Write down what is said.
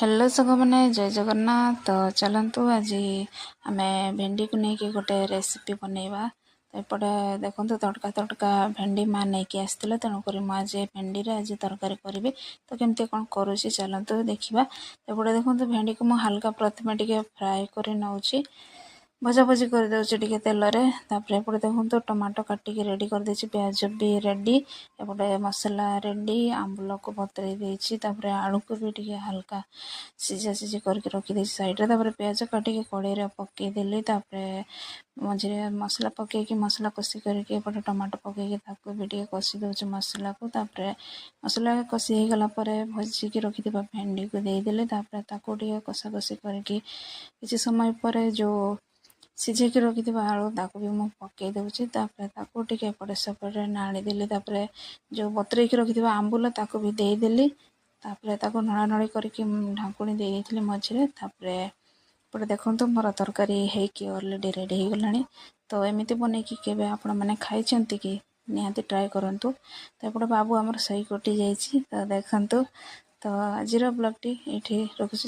Hello ସାଙ୍ଗମାନେ, ଜୟ ଜଗନ୍ନାଥ। ତ ଚାଲନ୍ତୁ, ଆଜି ଆମେ ଭେଣ୍ଡିକୁ ନେଇକି ଗୋଟେ ରେସିପି ବନେଇବା। ତ ଏପଟେ ଦେଖନ୍ତୁ, ତଟକା ତଟକା ଭେଣ୍ଡି ମା ନେଇକି ଆସିଥିଲେ। ତେଣୁକରି ମୁଁ ଆଜି ଭେଣ୍ଡିରେ ଆଜି ତରକାରୀ କରିବି। ତ କେମିତି କ'ଣ କରୁଛି, ଚାଲନ୍ତୁ ଦେଖିବା। ଏପଟେ ଦେଖନ୍ତୁ, ଭେଣ୍ଡିକୁ ମୁଁ ହାଲକା ପ୍ରଥମେ ଟିକେ ଫ୍ରାଏ କରି ନେଉଛି, ଭଜାଭଜି କରିଦେଉଛି ଟିକେ ତେଲରେ। ତାପରେ ଏପଟେ ଦେଖନ୍ତୁ, ଟମାଟୋ କାଟିକି ରେଡ଼ି କରିଦେଇଛି, ପିଆଜ ବି ରେଡ଼ି, ଏପଟେ ମସଲା ରେଡ଼ି, ଆମ୍ବୁଲକୁ ବତୁରେଇ ଦେଇଛି। ତାପରେ ଆଳୁକୁ ବି ଟିକେ ହାଲକା ସିଝା ସିଝି କରିକି ରଖିଦେଇଛି ସାଇଡ଼୍ରେ। ତାପରେ ପିଆଜ କାଟିକି କଡ଼େଇରେ ପକେଇଦେଲି। ତାପରେ ମଝିରେ ମସଲା ପକେଇକି, ମସଲା କଷି କରିକି, ଏପଟେ ଟମାଟୋ ପକେଇକି ତାକୁ ବି ଟିକେ କଷି ଦେଉଛି ମସଲାକୁ। ତାପରେ ମସଲା କଷି ହେଇଗଲା ପରେ ଭଜିକି ରଖିଥିବା ଭେଣ୍ଡିକୁ ଦେଇଦେଲି। ତାପରେ ତାକୁ ଟିକେ କଷାକଷି କରିକି କିଛି ସମୟ ପରେ ଯେଉଁ ସିଝେଇକି ରଖିଥିବା ଆଳୁ, ତାକୁ ବି ମୁଁ ପକେଇ ଦେଉଛି। ତାପରେ ତାକୁ ଟିକେ ଏପଟେ ସେପଟେ ନାଳି ଦେଲି। ତାପରେ ଯେଉଁ ବତୁରେଇକି ରଖିଥିବା ଆମ୍ବୁଲ, ତାକୁ ବି ଦେଇଦେଲି। ତାପରେ ତାକୁ ନଳା ନଳି କରିକି ଢାଙ୍କୁଣୀ ଦେଇ ଦେଇଥିଲି ମଝିରେ। ତାପରେ ଏପଟେ ଦେଖନ୍ତୁ, ମୋର ତରକାରୀ ହେଇକି ଅଲରେଡ଼ି ରେଡ଼ି ହେଇଗଲାଣି। ତ ଏମିତି ବନେଇକି କେବେ ଆପଣମାନେ ଖାଇଛନ୍ତି କି? ନିହାତି ଟ୍ରାଏ କରନ୍ତୁ। ତ ଏପଟେ ବାବୁ ଆମର ଶୋଇ କଟି ଯାଇଛି, ତ ଦେଖନ୍ତୁ। ତ ଆଜିର ବ୍ଲଗ୍ଟି ଏଇଠି ରଖୁଛି।